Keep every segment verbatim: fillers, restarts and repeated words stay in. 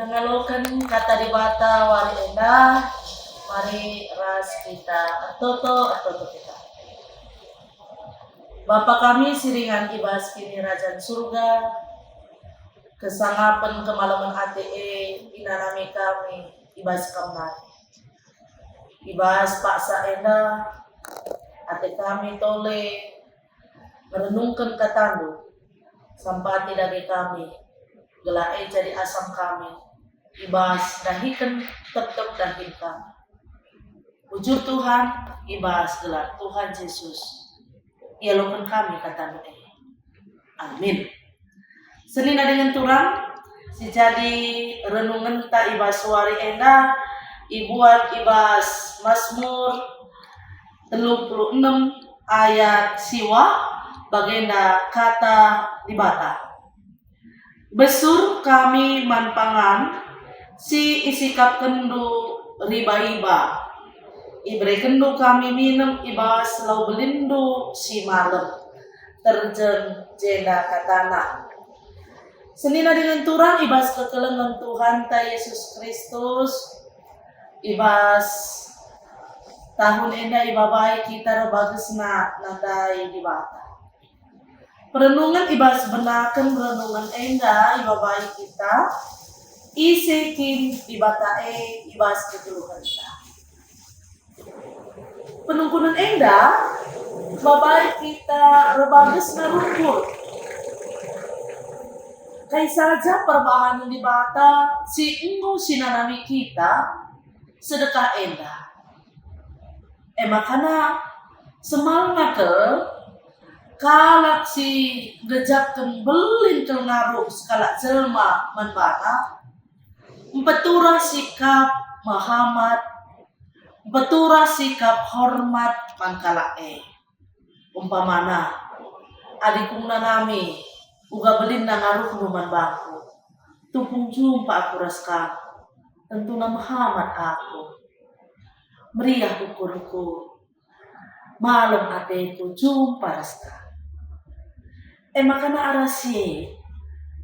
Ngaloken kata Dibata wari enda, mari ras kita ertoto, ertoto kita. Bapa kami si ringan i bas Kinirajan Surga, kesangapen kemalemen ate e inanami kami i bas Kam nari. I bas paksa enda, ate kami tole merenungken kataNdu, sampati dage kami, gelah e jadi asam kami i bas ndahiken tep-tep dahin kami. Bujur Tuhan, i bas gelar Tuhan Jesus, ialoken kami kataNdu e. Amin. Senina dingen turang, si jadi renungenta i bas wari enda ibuat i bas Masmur telu puluh enem ayat siwa, bagenda kata Dibata. Besur kami man pangan si isikapkenNdu riba-iba. IberekenNdu kami minem i bas lau belinNdu si malem. Terjeng jenda katana. Senina dingen turang i bas kekelengen Tuhanta Yesus Kristus, i bas tahun enda ibabai kita erbagesna nandai Dibata. Perenungen i bas benaken renungen enda ibabai kita, ise kin Dibata e i bas kegeluhenta. Penungkunen enda ibabai kita erbagesna rukur. Kai saja perbahanen Dibata si enggo sinanami kita sedekah enda. E makana semalna kel kalak si ngejapken mbelin kel ngaruh sekalak jelma man bana, mpeturah sikap mehamat, mpeturah sikap hormat man kalak e. Umpamana, adi kunanami uga belinna ngaruhndu man bangku, tupung jumpa aku ras kam, tentuna mehamat aku. Meriah ukurku, malem ateku jumpa ras kam. E makana arah si e,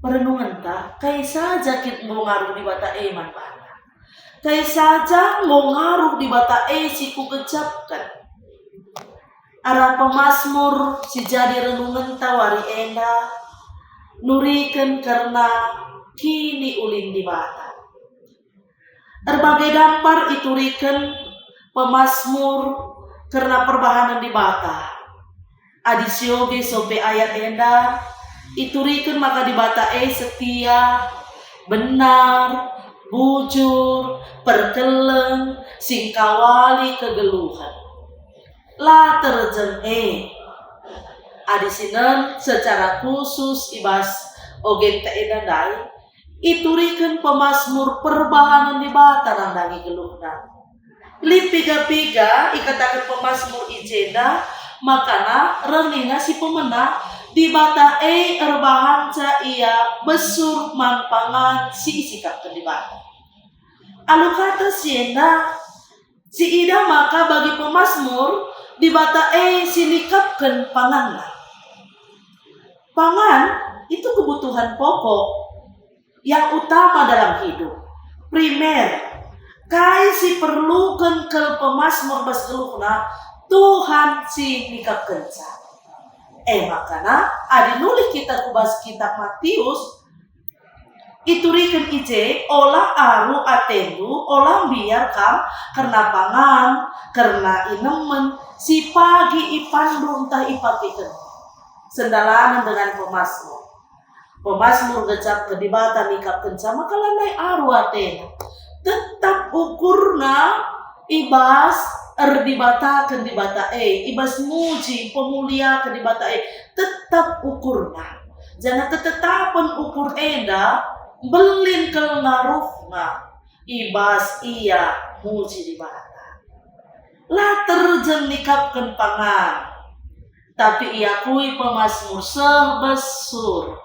perenungenta, kai saja kin enggo ngaruh Dibata e man bana. Kai saja enggo ngaruh Dibata e si kugejapken. Arah pemasmur si jadi renungenta wari enda nuriken kerna kiniulin Dibata. Erbage dampar ituriken pemasmur kerna perbahanen Dibata. Adi sioge sope ayat enda, ituriken maka Dibata e setia, benar, bujur, perkeleng, singkawali kegeluhen. La terjeng e. Adi sinen secara khusus i bas ogenta enda ndai, ituriken pemasmur perbahanen Dibata nandangi geluhna. Lit piga-piga ikataken pemasmur i jenda, makana reh nina si pemena, Dibata e erbahanca ia besur man pangan si isikapken Dibata. Alu kata si enda, siidah maka bagi pemasmur, Dibata e si nikapken panganna. Pangan itu kebutuhan pokok yang utama dalam hidup, primer. Kai si perluken kel pemasmur bas geluhna, Tuhan si nikapkenca. E makana, adi nulih kita ku bas kitab Matius, ituriken i je, "Ola aru atendu, ola mbiar kam kerna pangan, kerna inemen, si pagi ipanndu ntah ipakeken." Sendalanen dengan pemasmur. Pemasmur ngecapken Dibata nikapkenca maka lanai aru atena. Tetap ukurna i bas erdibataken Dibata e, i bas muji, pemuliaken Dibata e. Tetap ukurna. Janah ketetapen ukur enda mbelin kel ngaruhna i bas ia muji Dibata. La terjeng nikapken pangan, tapi iakui pemasmur seh besur.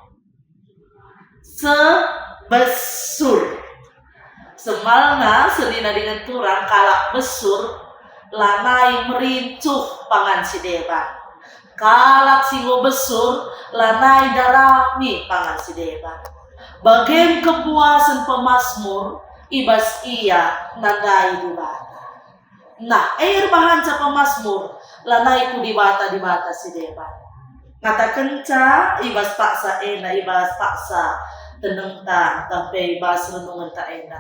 Seh besur. Semalna senina dingen turang kalak besur lanai merincuh pangan si deban. Kalak si enggo besur lanai ndarami pangan si deban. Bagem kepuasen pemasmur i bas ia nandai Dibata. Nah, e erbahanca pemasmur lanai ku dibata-dibata si deban. Ngatakenca i bas paksa enda, i bas paksa tenengta, tapi i bas renungenta enda,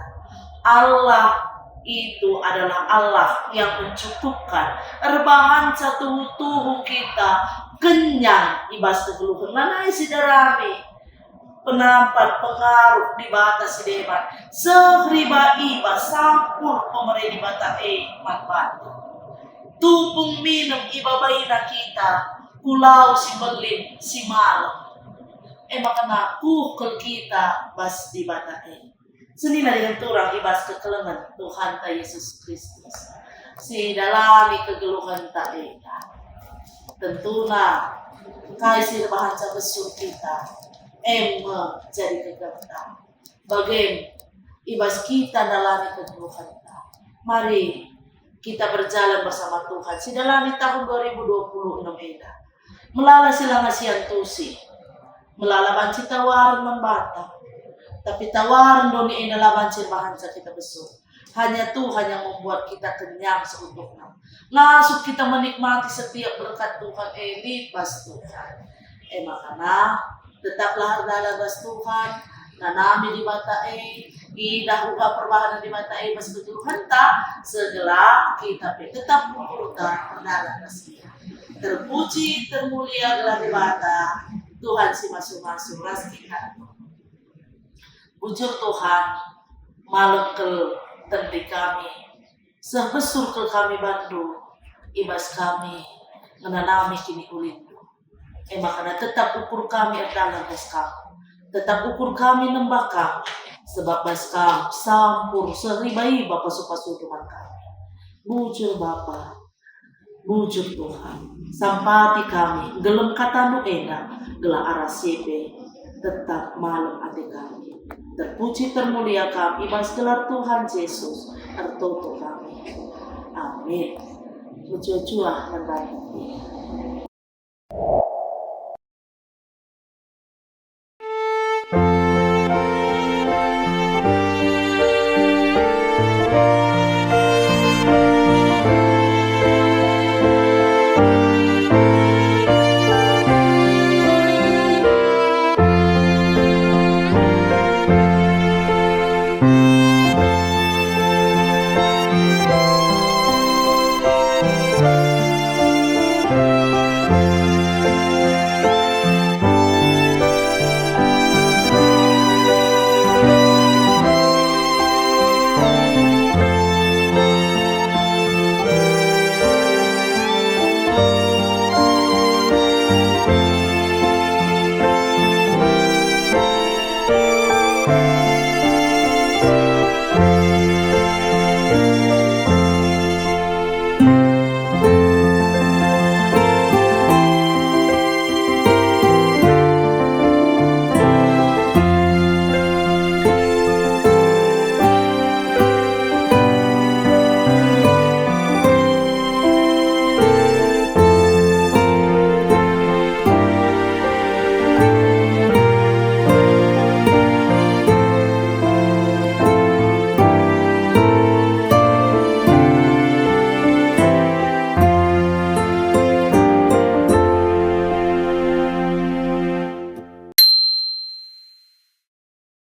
Allah itu adalah Allah yang mencukupkan. Erbahanca tuhu-tuhu kita kenyang i bas kegeluhen, lanai si darami penampat pengaruh Dibata si deban, seh riba-iba sampur pemere Dibata e man banta. Tupung minem ibabaina kita ku lau si mbelin si malem. E maka nakuh kel kita bas Dibata e. Senina dingen turang i bas kekelengen Tuhanta Yesus Kristus, si idalani kegeluhenta enda. Tentuna, kai si erbahanca besur kita, e me jadi gegenta. Bagem, i bas kita ndalani kegeluhenta. Mari kita berjalan bersama Tuhan, si dalani tahun dua ribu dua puluh enam enda. Melala si langa siantusi. Melala banci tawaren man banta. Tapi tawaren doni enda la banci erbahanca kita besur. Hanya Tuhan yang membuat kita kenyang seutuhna. Ngasup kita menikmati setiap berkat Tuhan e lit bas Tuhan. E makana, tetaplah erdalan ras Tuhan, nanami Dibata e, idah uga perbahanen Dibata e bas kegeluhenta, segera kita pe tetap ukurta erdalan ras Ia. Terpuji, termulia gelar Dibata, Tuhan si masu-masu ras kita. Bujur Tuhan, malem kel tendin kami, seh besur kel kami bandu, i bas kami ngenanami kinikulindu. E makana tetap ukur kami erdalan ras Kam, tetap ukur kami nembah Kam, sebab bas Kam sampur seriba-iba pasu-pasu man kami. Bujur Bapa, bujur Tuhan, sampati kami, gelem kataNdu enda, gelah arah si pe tetap malem ate kami. Terpuji termulia Kam i bas gelar Tuhan Jesus, ertoto kami. Amin. Mejuah-juah man bandu.